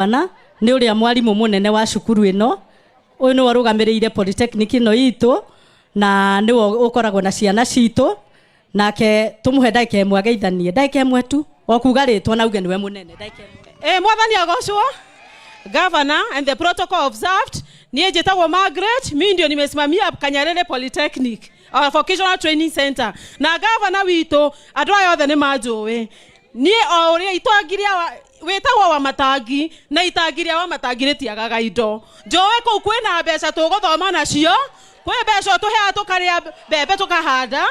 Bana nĩ ũrĩa mwarimũ mũnene wa cukuru ĩno. Ũyũ nĩwe ũrũgamĩrĩire polytechnic ĩno itũ na nĩwe ũkoragwo na ciana citũ. Nake tũmũhe ndagĩka ĩmwe ageithanie, ndagĩka ĩmwe tu, o kuga rĩtwa na auge nĩwe mũnene. Ndagĩka ĩmwe. Ĩ mwathani agocwo. Governor and the protocol observed. Niĩ njĩtagwo Margaret, mi ndio nimesimamia Kanyarĩrĩ Polytechnic, our vocational training center. Na governor witũ, andũ aya othe nĩ manjũĩ. Niĩ o ũrĩa itangi rĩa wĩtagwo wa matangi, na itangi rĩa wa matangi rĩtiagaga indo. Njũĩ kũu kwĩna mbeca tũgũthoma nacio, kwĩ mbeca ũtũheaga tũkarĩa mbembe tũkahanda.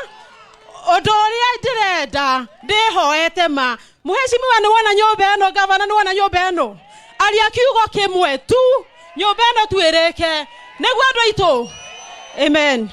Ũndũ ũrĩa ndĩrenda ndĩhoete ma, mũhecimiwa nĩ wona nyũmba ĩno, gavana nĩ wona nyũmba ĩno, aria kiugo kĩmwe tu, nyũmba ĩno tu ĩrĩke, nĩguo andũ aitũ. Amen.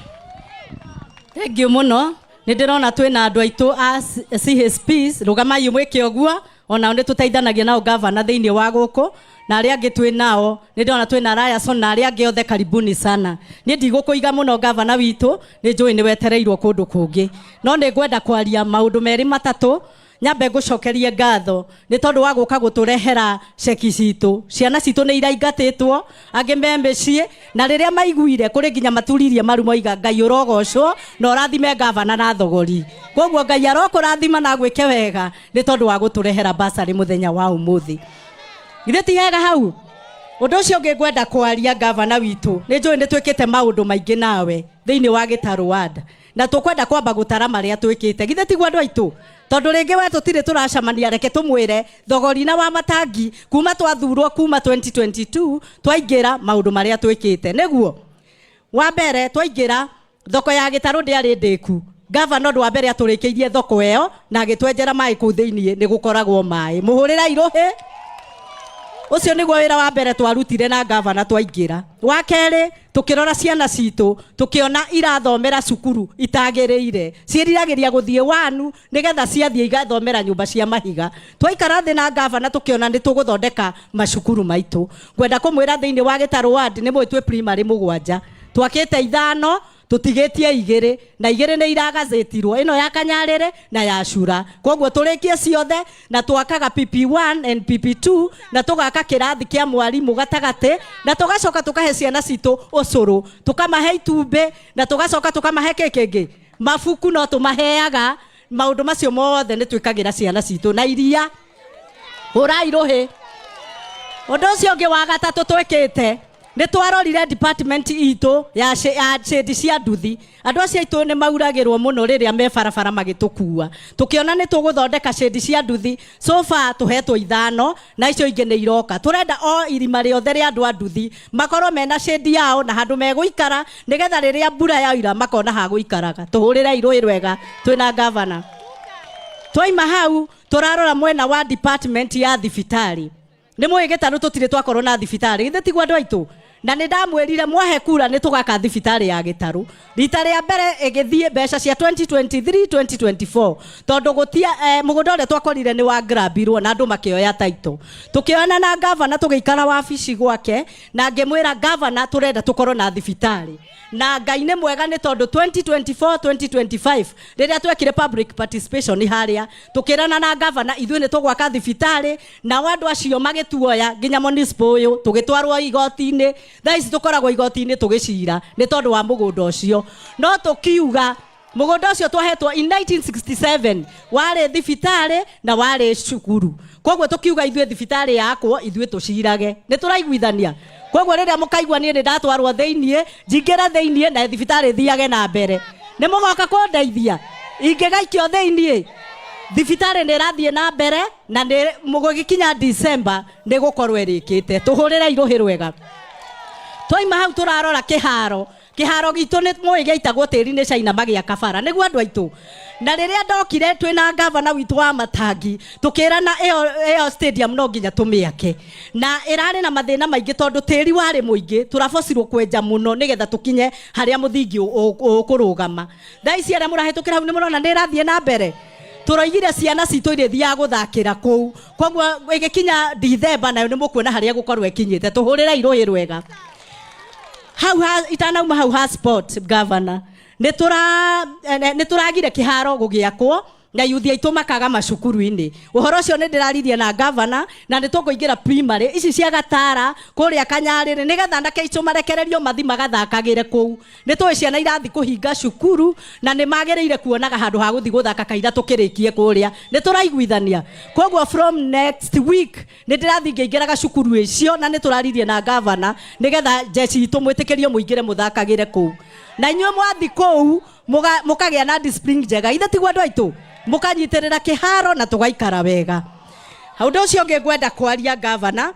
Thank you mũno. Nĩ ndĩrona twĩna andũ aitũ a CHPs, rũgamai mwĩke ũguo, onao nĩ tũteithanagia nao gavana thĩinĩ wa gũkũ, na arĩa angĩ twĩ nao, nĩ ndĩrona twĩna Ryerson na arĩa angĩ othe, karibuni sana. Niĩ ndigũkũiga mũno gavana witũ, nĩ njũĩ nĩ wetereirwo kũndũ kũngĩ, no nĩ ngwenda kwaria maũndũ merĩ matatũ. Nyambe ngũcokerie ngatho nĩ tondũ wa gũka gũtũrehera ceki citũ. Ciana citũ nĩ iraingatĩtwo, angĩ me mĩciĩ, na rĩrĩa maiguire kũrĩ nginya maturirie maru moiga Ngai ũrogocwo na ũrathime gavana na thogori. Koguo Ngai arokũrathima na agwĩke wega nĩ tondũ wa gũtũrehera basarĩ mũthenya wa ũmũthĩ. Githĩ ti hega hau? Ũndũ ũcio ũngĩ ngwenda kwaria gavana witũ, nĩ njũĩ nĩ twĩkĩte maũndũ maingĩ nawe thĩinĩ wa Gĩtarũ Ward, na tũkwenda kwamba gũtara marĩa twĩkĩte. Githĩ tiguo andũ aitũ? Tondũ rĩngĩ we tũtirĩ tũracemania, reke tũmwĩre thogori na wa matangi kuma twathurwo kuma 2022 twaingĩra maũndũ marĩa twĩkĩte. Nĩguo wa mbere twaingĩra thoko ya Gĩtarũ ndĩarĩ ndĩku. Gavana ũndũ wa mbere atũrĩkĩirie thoko ĩyo na agĩtwenjera maĩ kũu thĩinĩ, nĩ gũkoragwo maĩ. Mũhũrĩra irũhĩ. Ũcio nĩguo wĩra wa mbere twarutire na gavana twaingĩra. Wa kerĩ, tũkĩrora ciana citũ tũkĩona irathomera cukuru itagĩrĩire, ciĩriragĩria gũthiĩ wanu nĩgetha ciathiĩ igathomera nyũmba cia mahiga. Twaikara thĩ na gavana tũkĩona nĩ tũgũthondeka macukuru maitũ. Ngwenda kũmwĩra thĩinĩ wa Gĩtarũ Ward nĩ mũĩ twĩ primary mũgwanja, twakĩte ithano, tũtigĩtie igĩrĩ, na igĩrĩ nĩ iragathĩtirwo, ĩno ya Kanyarĩrĩ na ya Cura. Koguo tũrĩkie ciothe na twakaga PP1 and PP2, na tũgaka kĩrathi kĩa mwarimũ gatagatĩ, na tũgacoka tũkahe ciana citũ ũcũrũ, tũkamahe itumbĩ, na tũgacoka tũkamahe kĩ kĩngĩ, mabuku no tũmaheaga. Maũndũ macio mothe nĩ twĩkagĩra ciana citũ na iria. Hũrai rũhĩ. Ũndũ ũcio ũngĩ wa gatatũ twĩkĩte, nĩ twarorire department itũ ya shade cia nduthi. Andũ acio aitũ nĩ mauragĩrwo mũno rĩrĩa me barabara magĩtũkua. Tũkĩona nĩ tũgũthondeka shade cia nduthi. So far tũhetwo ithano na icio ingĩ nĩ iroka. Tũrenda o irima rĩothe rĩa andũ a nduthi makorwo mena shade yao na handũ megũikara, nĩgetha rĩrĩa mbura yaura makona ha gũikaraga. Tũhũrĩrei rũĩ rwega twĩna gavana. Twaima hau tũrarora mwena wa department ya thibitarĩ. Nĩ mũĩ Gĩtarũ tũtirĩ twakorwo na thibitarĩ, githĩ tiguo andũ aitũ? Na nĩ ndamwĩrire mwahe kura nĩ tũgaka thibitarĩ ya Gĩtarũ. Rita rĩa mbere ĩgĩthiĩ mbeca cia 2023 2024, tondũ gũtia mũgũnda ũrĩa twakorire nĩ wa grabirwo na andũ makĩoya title. Tũkĩoyana na gavana tũgĩikara wabici gwake na ngĩmwĩra gavana tũrenda tũkorwo na thibitarĩ. Na Ngai nĩ mwega nĩ tondũ 2024 2025 rĩrĩa twekire public participation harĩa tũkĩrana na gavana ithuĩ nĩ tũgwaka thibitarĩ, nao andũ acio magĩtuoya nginya municipal ũyũ tũgĩtwarwo igoti-inĩ. Thaa ici tũkoragwo igoti-inĩ tũgĩcira nĩ tondũ wa mũgũnda ũcio. No tũkiuga mũgũnda ũcio twahetwo in 1967 warĩ thibitarĩ na warĩ cukuru, koguo tũkiuga ithuĩ thibitarĩ yakwo ithuĩ tũcirage. Nĩ tũraiguithania? Koguo rĩrĩa mũkaigua niĩ nĩ ndatwarwo thĩiniĩ, njingĩre thĩiniĩ na thibitarĩ thiage na mbere, nĩ mũgoka kũndeithia ingĩgaikio thĩiniĩ. Thibitarĩ nĩ ĩrathiĩ na mbere na nĩ gũgĩkinya December nĩ gũkorwo ĩrĩkĩte. Tũhũrĩre irũhĩ rwega. Twaima hau tũrarora kĩharo. Kĩharo gitũ nĩ mũĩ gĩaitagwo tĩri nĩ China magĩaka bara, nĩguo andũ aitũ. Na rĩrĩa ndokire twĩna gavana witũ wa Matangi tũkĩrana ĩyo stadium no nginya tũmĩake, na ĩrarĩ na mathĩna maingĩ tondũ tĩri warĩ mũingĩ, tũrabocirwo kwenja mũno nĩgetha tũkinye harĩa mũthingi ũkũrũgama. Thaa ici arĩa mũrahĩtũkĩra hau nĩ mũrona nĩ ĩrathiĩ na mbere. Tũroigire ciana citũ irĩthiaga gũthakĩra kũu, koguo ĩgĩkinya Dithemba nayo nĩ mũkuona harĩa ĩgũkorwo ĩkinyĩte. Tũhũrĩrei rũhĩ rwega. Hau ha, itanauma hau ha sport governor, nĩ tũragire kĩharo gũgĩakwo. Na yuthi aitũ makaga macukuru-inĩ. Ũhoro ũcio nĩ ndĩraririe na gavana na nĩ tũkũingĩra primary ici cia Gatara kũrĩa Kanyarĩrĩ, nĩgetha anake aitũ marekererio mathi magathakagĩre kũu. Nĩ tũĩ ciana irathi kũhinga cukuru na nĩ magĩrĩire kuonaga handũ ha gũthi gũthaka kaira tũkĩrĩkie kũrĩa. Nĩ tũraiguithania? Koguo from next week nĩ ndĩrathi ngĩingĩraga cukuru icio, na nĩ tũraririe na gavana nĩgetha jeshi itũ mwĩtĩkĩrio mũingĩre mũthakagĩre kũu, na inyuĩ mwathi kũu mũkagĩa na discipline njega. Ithe tiguo, andũ aitũ? Mũkanyitĩrĩra kĩharo na tũgaikara wega. Ũndũ ũcio ũngĩ ngwenda kwaria, gavana,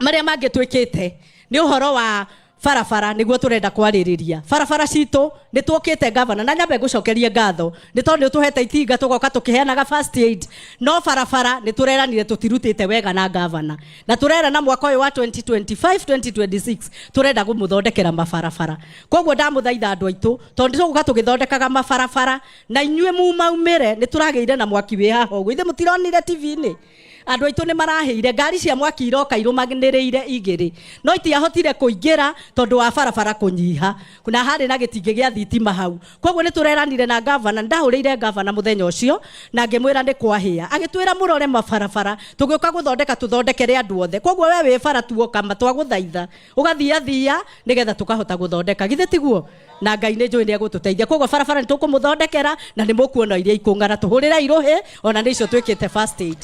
marĩa mangĩ twĩkĩte nĩ ũhoro wa barabara. Nĩguo tũrenda kwarĩrĩria barabara citũ. Nĩ tuokĩte, gavana, na nyambe ngũcokerie ngatho nĩ tondũ nĩ ũtũhete itinga tũgoka tũkĩheanaga first aid, no barabara nĩ tũreranire tũtirutĩte wega na gavana, na tũrerana mwaka ũyũ wa 2025 2026 tũrenda kũmũthondekera mabarabara. Koguo ndamũthaitha, andũ aitũ, tondũ nĩ tũgũka tũgĩthondekaga mabarabara na inyuĩ mumaumĩre. Nĩ tũragĩire na mwaki wĩ haha ũguo, ithe mũtironire TV-inĩ? Andũ aitũ nĩ marahĩire ngari cia mwaki iroka irũmanĩrĩire igĩrĩ, no itiahotire kũingĩra tondũ wa barabara kũnyiha na harĩ na gĩtingĩ gĩa thitima hau. Koguo nĩ tũreranire na gavana. Nĩ ndahũrĩire gavana mũthenya ũcio na ngĩmwĩra nĩ kwahĩa, agĩtwĩra mũrore mabarabara, tũgĩũka gũthondeka tũthondekere andũ othe. Koguo we wĩ bara tuoka matwagũthaitha ũgathiathia nĩgetha tũkahota gũthondeka. Githĩ tiguo? Na Ngai nĩ njũĩ nĩ egũtũteithia. Koguo barabara nĩ tũkũmũthondekera na nĩ mũkuona iria ikũng'ara. Tũhũrĩre irũhĩ ona nĩ icio twĩkĩte first aid.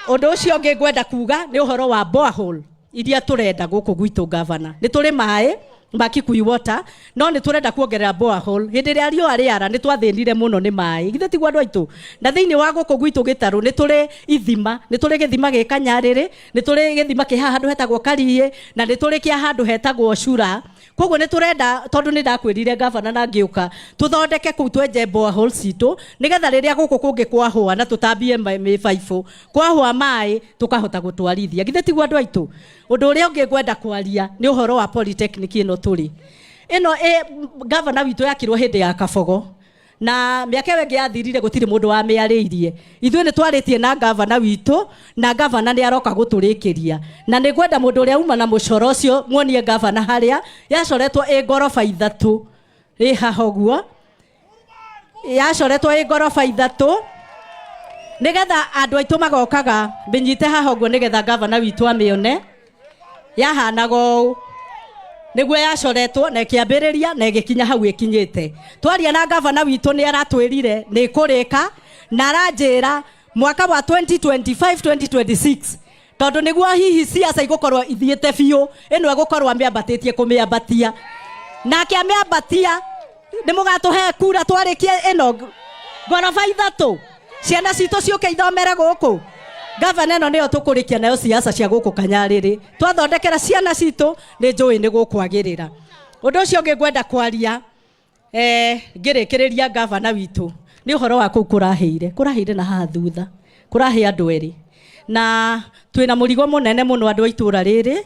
Ũndũ ũcio ũngĩ ngwenda kuga nĩ ũhoro wa borehole iria tũrenda gũkũ gwitũ. Gavana, nĩ tũrĩ maĩ ma Kikuyu Water, no nĩ tũrenda kuongerera borehole. Hĩndĩ ĩrĩa riũa rĩara nĩ twathĩnire mũno nĩ maĩ. Githĩ tiguo, andũ aitũ? Na thĩinĩ wa gũkũ gwitũ gĩtarũ nĩ tũrĩ ithima. Nĩ tũrĩ gĩthima gĩ Kanyarĩrĩ, nĩ tũrĩ gĩthima kĩ haha handũ hetagwo Kariĩ, na nĩ tũrĩ kĩa handũ hetagwo Cura. Koguo nĩ tũrenda, tondũ nĩ ndakwĩrire, gavana, na ngĩũka tũthondeke kũu, twenje borehole citũ nĩgetha rĩrĩa gũkũ kũngĩ kwahũa na tũtambie mĩbaibũ, kwahũa maĩ tũkahota gũtwarithia. Githĩ tiguo, andũ aitũ? Ũndũ ũrĩa ũngĩ ngwenda kwaria nĩ ũhoro wa polytechnic ĩno tũrĩ ĩno ĩ gavana witũ yakirwo hĩndĩ ya Kabogo, na mĩaka ĩyo ĩngĩ yathirire gũtirĩ mũndũ wamĩarĩirie. Ithuĩ nĩ twarĩtie na gavana witũ na gavana nĩ aroka gũtũrĩkĩria, na nĩ ngwenda mũndũ ũrĩa uma na mũcoro ũcio muonie gavana harĩa yacoretwo ĩ ngoroba ithatũ. Ĩ haha ũguo yacoretwo ĩ ngoroba ithatũ, nĩgetha andũ aitũ magokaga. Mĩnyite haha ũguo nĩgetha gavana witũ amĩone. Yahanaga ũũ nĩguo yacoretwo na ĩkĩambĩrĩria na ĩgĩkinya hau ĩkinyĩte. Twaria na gavana witũ nĩ aratwĩrire nĩ ĩkũrĩka, na aranjĩra mwaka wa 2025 2026, tondũ nĩguo hihi siasa igũkorwo ithiĩte biũ, ĩno ĩgũkorwo amĩambatĩtie kũmĩambatia. Nake amĩambatia, nĩ mũgatũhe kura twarĩkie ĩno ngoroba ithatũ, ciana citũ ciũke ithomere gũkũ. Gavana, ĩno nĩyo tũkũrĩkia nayo siasa cia gũkũ Kanyarĩrĩ. Twathondekera ciana citũ, nĩ njũĩ nĩ gũkwagĩrĩra. Ũndũ ũcio ũngĩ ngwenda kwaria, ngĩrĩkĩrĩria, gavana witũ, nĩ ũhoro wa kũu kũrahĩire. Kũrahĩire na haha thutha kũrahĩ andũ erĩ, na twĩna mũrigo mũnene mũno andũ a itũũra rĩrĩ,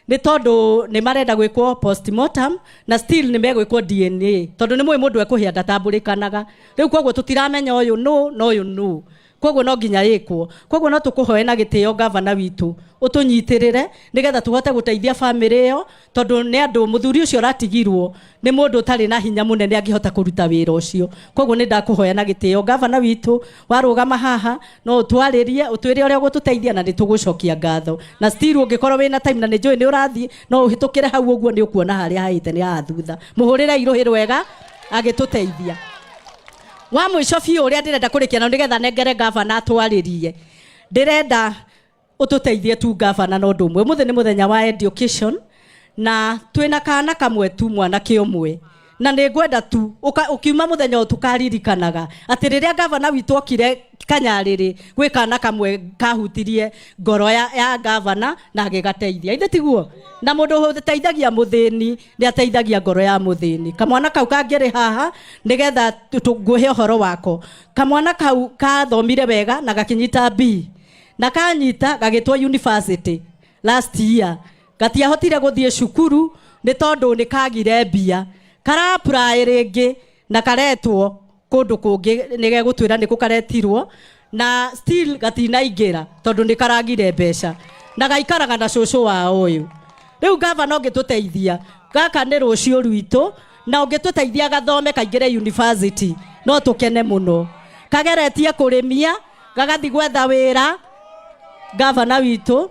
nĩ tondũ nĩ marenda gwĩkwo postmortem na still nĩ megwĩkwo DNA, tondũ nĩ mũĩ mũndũ ekũhĩa ndatambũrĩkanaga rĩu. Koguo tũtiramenya ũyũ nũ na ũyũ nũ, koguo no nginya ĩkwo. Koguo no tũkũhoe na gĩtĩo, gavana witũ, ũtũnyitĩrĩre nĩgetha tũhote gũteithia bamĩrĩ ĩyo, tondũ nĩ andũ mũthuri ũcio ũratigirwo nĩ mũndũ ũtarĩ na hinya mũnene angĩhota kũruta wĩra ũcio. Koguo nĩ ndakũhoya na gĩtĩo, gavana witũ, warũgama haha no ũtwarĩrie, ũtwĩre ũrĩa ũgũtũteithia, na nĩ tũgũcokia ngatho. Na still ũngĩkorwo wĩna time, na nĩ njũĩ nĩ ũrathiĩ, no ũhĩtũkĩre hau ũguo, nĩ ũkuona harĩa hahĩte nĩ haha thutha. Mũhũrĩre irũhĩ rwega agĩtũteithia. Wa mũico biũ ũrĩa ndĩrenda kũrĩkia na nĩgetha nengere gavana atwarĩrie, ndĩrenda ũtũteithie tu, gavana, na ũndũ ũmwe. Ũmũthĩ nĩ mũthenya wa education na twĩna kana kamwe tu, mwanake ũmwe, na nĩ ngwenda tu ũkiuma mũthenya ũyũ tũkaririkanaga atĩ rĩrĩa gavana witũ okire Kanyarĩrĩ, gwĩ kana kamwe kahutirie ngoro ya gavana na agĩgateithia. Ithe tiguo? Na mũndũ ũteithagia mũthĩni nĩ ateithagia ngoro ya mũthĩni. Kamwana kau kangĩrĩ haha nĩgetha ngũhe ũhoro wako. Kamwana kau kathomire wega na gakinyita B, na kanyita gagĩtwo university last year. Gatiahotire gũthiĩ cukuru nĩ tondũ nĩ kagire mbia. Kara apply rĩngĩ na karetwo kũndũ kũngĩ, nĩ gegũtwĩra nĩ kũ karetirwo, na still gatinaingĩra tondũ nĩ karagire mbeca, na gaikaraga na cũcũ wao ũyũ. Rĩu gavana, ũngĩtũteithia, gaka nĩ rũciũ rwitũ, na ũngĩtũteithia gathome kaingĩre university no tũkene mũno. Kageretie kũrĩmia, gagathi gwetha wĩra, gavana witũ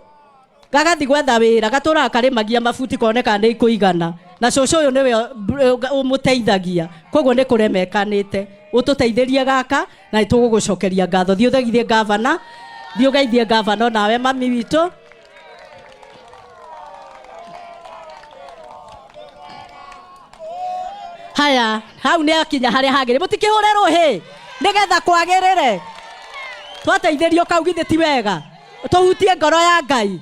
gagathi gwetha wĩra, gatũraga karĩmagia mabuti koneka nĩ ikũigana, na cũcũ ũyũ nĩwe ũmũteithagia, koguo nĩ kũremekanĩte. Ũtũteithĩrie gaka na nĩ tũgũgũcokeria ngatho. Thiĩ ũgeithie gavana, thiĩ ũgeithie gavana onawe mami witũ. Haya, hau nĩ akinya harĩa hagĩrĩire, mũtikĩhũre rũhĩ nĩgetha kwagĩrĩre. Twateithĩrio kau githĩ ti wega? Tũhutie ngoro ya Ngai.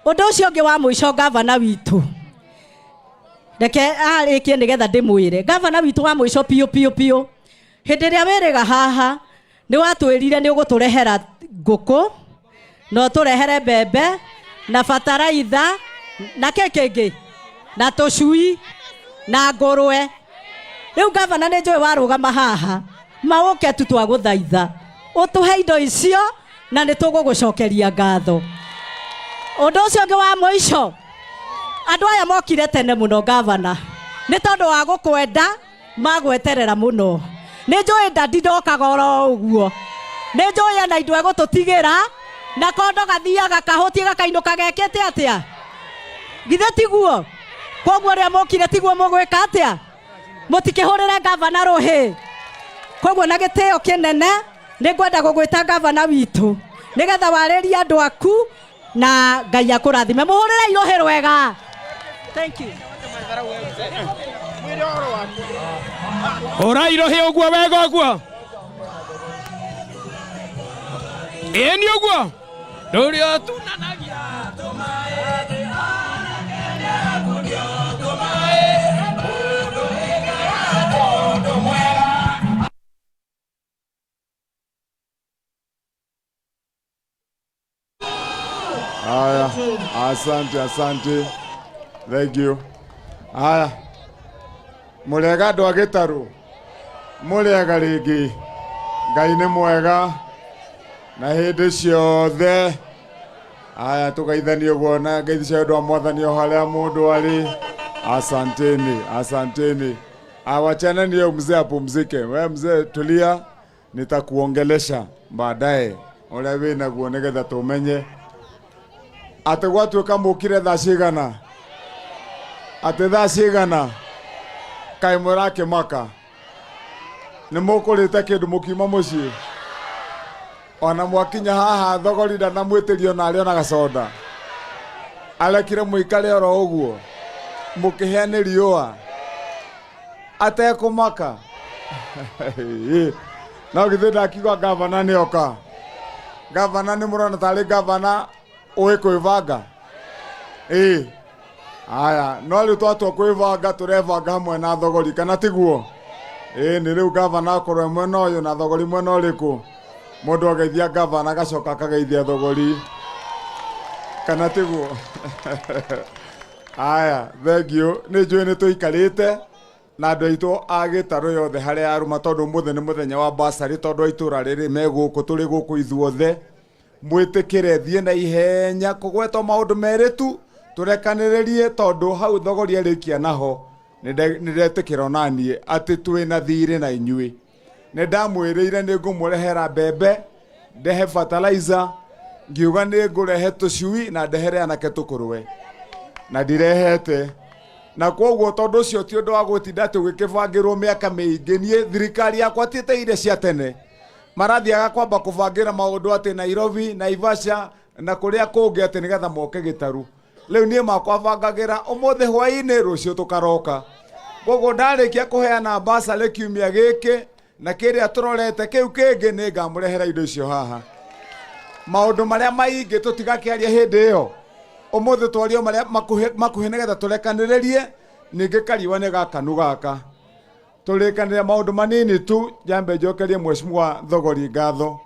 Ũndũ ũcio ũngĩ wa mũico, gavana witũ, reke arĩkie nĩgetha ndĩmwĩre. Gavana witũ wa mũico piũ piũ piũ, hĩndĩ ĩrĩa wĩrĩga haha nĩ watwĩrire nĩ ũgũtũrehera ngũkũ na ũtũrehere mbembe na bataraitha na kĩ kĩngĩ na tũcui na ngũrwe. Rĩu gavana nĩ njũĩ warũgama haha, maũke tu twagũthaitha ũtũhe indo icio na nĩ tũgũgũcokeria ngatho. Ũndũ ũcio ũngĩ wa mũico, andũ aya mokire tene mũno gavana nĩ tondũ wa gũkwenda, magweterera mũno. Nĩ njũĩ ndadi ndokaga oro ũguo, nĩ njũĩ ena indo egũtũtigĩra, na kondo gathiaga kahũtie gakainũka gekĩte atĩa, githĩ tiguo? Koguo ũrĩa mokire tiguo mũgwĩka atĩa? Mũtikĩhũrĩre gavana rũhĩ. Koguo na gĩtĩo kĩnene nĩ ngwenda gũgwĩta gavana witũ nĩgetha warĩrie andũ aku na Ngai akũrathime. Mũhũrĩre rũhĩ rwega. Thank you. Hũrai rũhĩ ũguo wega ũguo, ĩĩ nĩ ũguo rũrĩa tunanagia. Haya, asante, asante. Thank you. Haya. Mũrĩega andũ a Gĩtarũ. Mũrĩega rĩngĩ. Ngai nĩ mwega na hĩndĩ ciothe. Haya, tũgeithanie ũguo na ngeithi cia ũndũ wa Mwathani o harĩa mũndũ arĩ. Asanteni, asanteni. Awachana niyo mzee apumzike. We mzee tulia, nitakuongelesha baadaye ũrĩa wĩnaguo nĩgetha tũmenye atĩ gwatuĩka mũkire thaa cigana, atĩ thaa cigana kaĩ mũrakĩmaka nĩ mũkũrĩte kĩndũ mũkiuma mũciĩ, ona mwakinya haha thogori ndanamwĩtĩria ona arĩ ona gacoda, arekire mũikare oro ũguo mũkĩhĩa nĩ riũa atekũmaka. No githĩ ndakiuga gavana nĩ oka? Gavana nĩ mũrona tarĩ gavana ũĩ kwĩbanga? Ĩĩ, aya no rĩu twatua kwĩbanga, tũrebanga hamwe na thogori, kana tiguo? Ĩĩ, nĩ rĩu gavana akorwo e mwena ũyũ na thogori mwena ũrĩkũ, mũndũ ageithia gavana agacoka akageithia thogori, kana tiguo? Aya, thank you. Nĩ njũĩ nĩ tũikarĩte na andũ aitũ a Gĩtarũ yothe harĩa arũma, tondũ ũmũthĩ nĩ mũthenya wa basarĩ, tondũ a itũũra rĩrĩ me gũkũ, tũrĩ gũkũ ithuothe. Mwĩtĩkĩre thiĩ na ihenya kũgwetwo maũndũ merĩ tu tũrekanĩrĩrie, tondũ hau thogori arĩkia naho nĩ ndetĩkĩra onaniĩ atĩ twĩna thirĩ na inyuĩ. Nĩ ndamwĩrĩire nĩ ngũmũrehera mbembe, ndehe fertilizer, ngiuga nĩ ngũrehe tũcui na ndehere anake tũkũrwe, na ndirehete. Na koguo tondũ ũcio ti ũndũ wa gũtinda atĩ ũgĩkĩbangĩrwo mĩaka mĩingĩ. Niĩ thirikari yakwa ti ta iria cia tene marathiaga kwamba kũbangĩra maũndũ atĩ Nairobi, Naivasha na kũrĩa kũngĩ atĩ nĩgetha moke Gĩtarũ. Rĩu niĩ makwa bangagĩra ũmũthĩ hwaĩ-inĩ, rũciũ tũkaroka. Koguo ndarĩkia kũheana basarĩ kiumia gĩkĩ na kĩrĩa tũrorete kĩu kĩngĩ, nĩ ngamũrehera indo icio haha. Maũndũ marĩa maingĩ tũtigakĩaria hĩndĩ ĩyo, ũmũthĩ twario marĩa makuhĩ makuhĩ nĩgetha tũrekanĩrĩrie. Ningĩ kariũa nĩ gakanu gaka, tũrĩkanĩre maũndũ manini tu. Njambe njokerie mheshimiwa thogori ngatho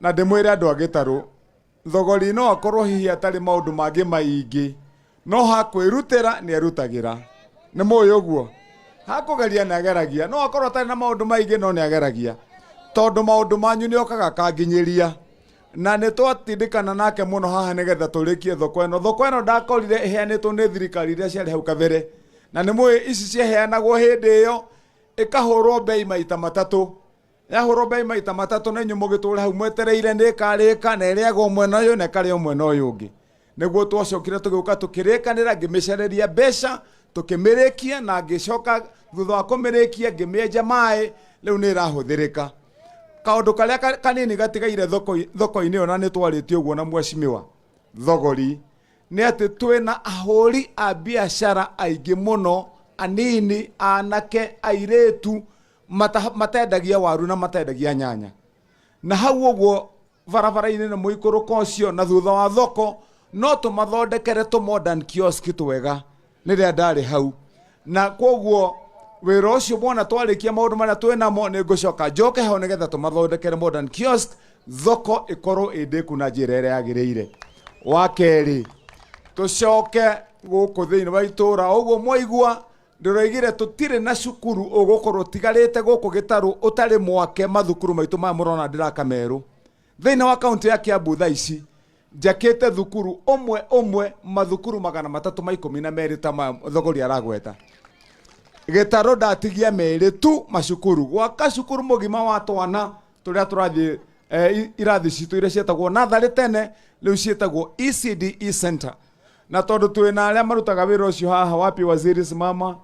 na ndĩmwĩre andũ a Gĩtarũ, thogori no akorwo hihi atarĩ maũndũ mangĩ maingĩ, no hakwĩrutĩra nĩ erutagĩra. Nĩ mũĩ ũguo, hakũgeria nĩ ageragia. No akorwo atarĩ na maũndũ maingĩ, no nĩ ageragia, tondũ maũndũ manyu nĩ okaga kanginyĩria, na nĩ twatindĩkana nake mũno haha nĩgetha tũrĩkie thoko ĩno. Thoko ĩno ndakorire ĩheanĩtwo nĩ thirikari iria ciarĩ hau kabere, na nĩ mũĩ ici ciaheanagwo hĩndĩ ĩyo ĩkahũrwo bei maita matatũ. Yahũrwo mbei maita matatũ na inyuĩ mũgĩtũre hau mwetereire nĩ ĩkarĩka na ĩrĩagwo mwena ũyũ na ĩkarĩo mwena ũyũ ũngĩ. Nĩguo twacokire tũgĩũka tũkĩrĩkanĩra, ngĩmĩcereria mbeca tũkĩmĩrĩkia, na ngĩcoka thutha wa kũmĩrĩkia ngĩmĩenja maĩ, rĩu nĩ ĩrahũthĩrĩka. Kaũndũ karĩa kanini gatigaire thoko-inĩ ĩyo, na nĩ twarĩtie ũguo na mheshimiwa Thogori, nĩ atĩ twĩna ahũri a biacara aingĩ mũno, anini, anake, airĩtu, matendagia waru na matendagia nyanya. Na hau ũguo barabara-inĩ na mũikũrũko ũcio na thutha wa thoko no tũmathondekere tũ modern kiosk twega rĩrĩa ndarĩ hau. Na koguo wĩra ũcio mwona twarĩkia maũndũ marĩa twĩnamo, nĩ ngũcoka njoke hau nĩgetha tũmathondekere modern kiosk, thoko ĩkorwo ĩ ndĩku na njĩra ĩrĩa yagĩrĩire. Wa kerĩ, tũcoke gũkũ thĩinĩ wa itũra ũguo mwaigua ndĩroigire tũtirĩ na cukuru ũgũkorwo ũtigarĩte gũkũ Gĩtarũ ũtarĩ mwake. Mathukuru maitũ maya mũrona ndĩraka merũ thĩinĩ wa kaunti ya Kiambu thaa ici njakĩte thukuru ũmwe ũmwe, mathukuru 312 ta maya Thogori aragweta. Gĩtarũ ndatigia merĩ tu macukuru, gwaka cukuru mũgima wa twana tũrĩa tũrathiĩ irathi citũ iria ciĩtagwo natharĩ tene, rĩu ciĩtagwo ECDE center. Na tondũ twĩna arĩa marutaga wĩra ũcio haha, wapi waziri, simama,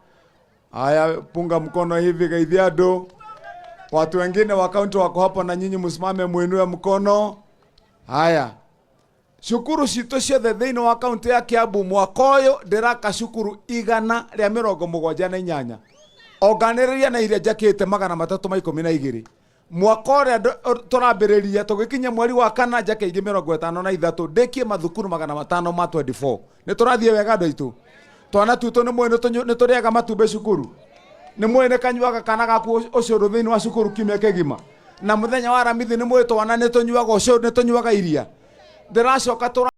haya, punga mkono hivi, geithia andũ. Watu wengine wa kaunti wako hapo, na nyinyi msimame muinue mkono. Haya, cukuru citũ ciothe thĩinĩ wa kaunti ya Kiambu mwaka ũyũ ndĩraka cukuru 178, onganĩrĩria na iria njakĩte 312. Mwaka ũrĩa tũrambĩrĩria tũgĩkinya mweri wa kana njake ingĩ 53, ndĩkie mathukuru 524. Nĩ tũrathiĩ wega andũ aitũ? Twana twitũ nĩ mũĩ nĩ tũrĩaga matumbĩ cukuru? Nĩ mũĩ nĩ kanyuaga kana gaku ũcũrũ thĩinĩ wa cukuru kiumia kĩgima? Na mũthenya wa Aramithi nĩ mũĩ twana nĩ tũnyuaga ũcũrũ, nĩ tũnyuaga iria? Ndĩracoka tũra